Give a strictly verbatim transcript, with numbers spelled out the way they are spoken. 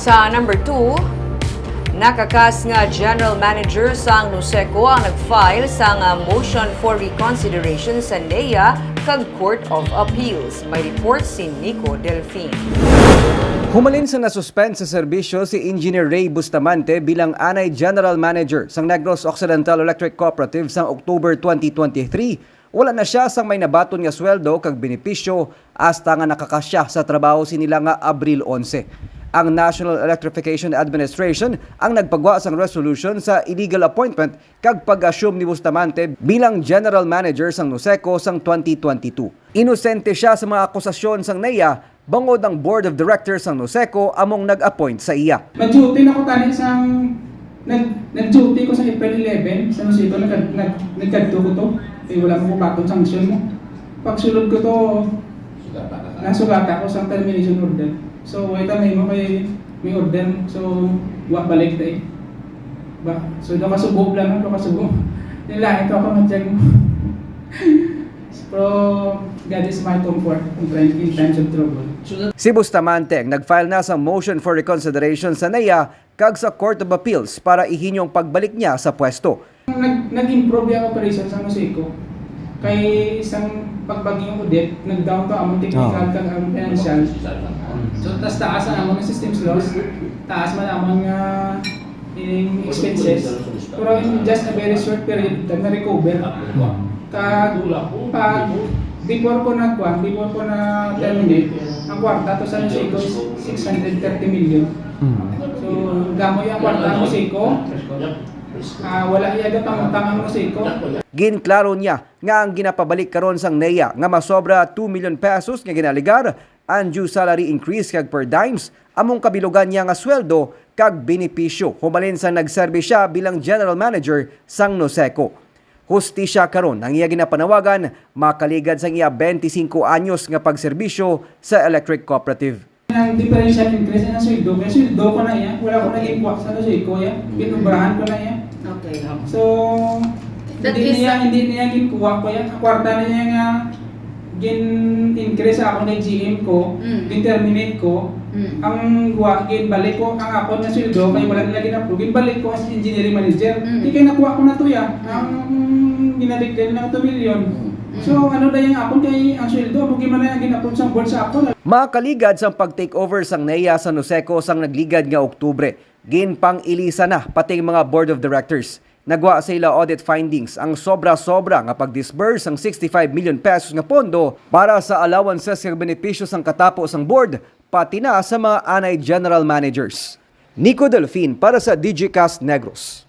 Sa number two, nakakas nga general manager sang NOCECO ang nag-file sang, ah, motion for reconsideration sa NEA kag Court of Appeals. May report si Nico Delfin. Humalin sa nasuspend sa serbisyo si Engineer Ray Bustamante bilang anay general manager sang Negros Occidental Electric Cooperative sang October twenty twenty-three, wala na sia sang may nabaton nga sweldo kag benepisyo hasta nga nakakas sia sa trabaho sini lang nga Abril onse. Ang National Electrification Administration ang nagpagwa sang resolution sa illegal appointment kag pag-assume ni Bustamante bilang general manager sang NOCECO sang twenty twenty-two. Inosente sia sa mga akusasyon sang NEA bangod ang Board of Directors sang NOCECO among nag-appoint sa iya. Nag-duty na ko tani sang, nag, nag-duty ko sa April eleven, sa NOCECO, nag, nag, nagkadto ko to. Kay wala mo ko baton sanction mo. Pagsulod ko to, nasugata ko sang termination order. So, wait, ano mo kay may order. So, wa balik tayo. Ba, so, daw kasubo lang, daw kasubo. Nila, ito ako mag-check mo. Pero, God is my comfort in time, in times of trouble. Si Bustamante ang nag-file na sa motion for reconsideration sa NEA kag sa Court of Appeals para ihinyo ang pagbalik niya sa pwesto. Nag-, nag-improve yung operation sa NOCECO. Kay isang pagbagyo ng audit, nag-down to among technical Oh. kag ang financial. So, tas taas ang among systems loss, taas man among, ah, ining expenses. Pero in just a very short period of time, na-recover. Kag, pag, before ko nagkuan, before ko na-terminate, ang kwarta to sa NOCECO is six hundred thirty million. Mm. So, gamoy ang kwarta ng NOCECO. Ah, wala iya gapangutang ang NOCECO. Ginklaro niya nga ang ginapabalik karon sang NEA nga masobra two million pesos nga ginaalegar ang due salary increase kag per diems among kabilugan niya nga sweldo kag benepisyo humalin sang nagserbi siya bilang general manager sang NOCECO. Hustisya karon ang iya ginapanawagan makaligad sang iya twenty-cinco anyos nga pagserbisyo sa electric cooperative. Ang differential increase na sweldo, kay sweldo ko na iya, wala ko naging kuha sa NOCECO iya, Mm. pinubrahan ko na iya. Okay. So, That hindi is niya, hindi niya ginkuha ko iya. Ang kwarta na niya nga gin-increase ako ni G M ko, Mm. gin-terminate ko, Mm. ang guwa, ginbalik ko, ang ako na sweldo, kay wala nila gin-approve, ginbalik ko as engineering manager. Mm. Di kay nakuha ko na to iya. Mm. Ang ginadigdan na two million. Mm. So, ano na yung akon kay ang sweldo, amo gid man na yung gin-approve sa board sa akon. Makaligad sang pag-take over sang NEA sa NOCECO sang nagligad nga Oktubre, ginpang-ilisa na pati ang mga board of directors. Nagwa sa ila audit findings ang sobra-sobra nga pag-disburse sang sixty-five million pesos nga pondo para sa allowances kag benepisyo sang katapo sang board, pati na sa mga anay general managers. Nico Delfin para sa Digicast Negros.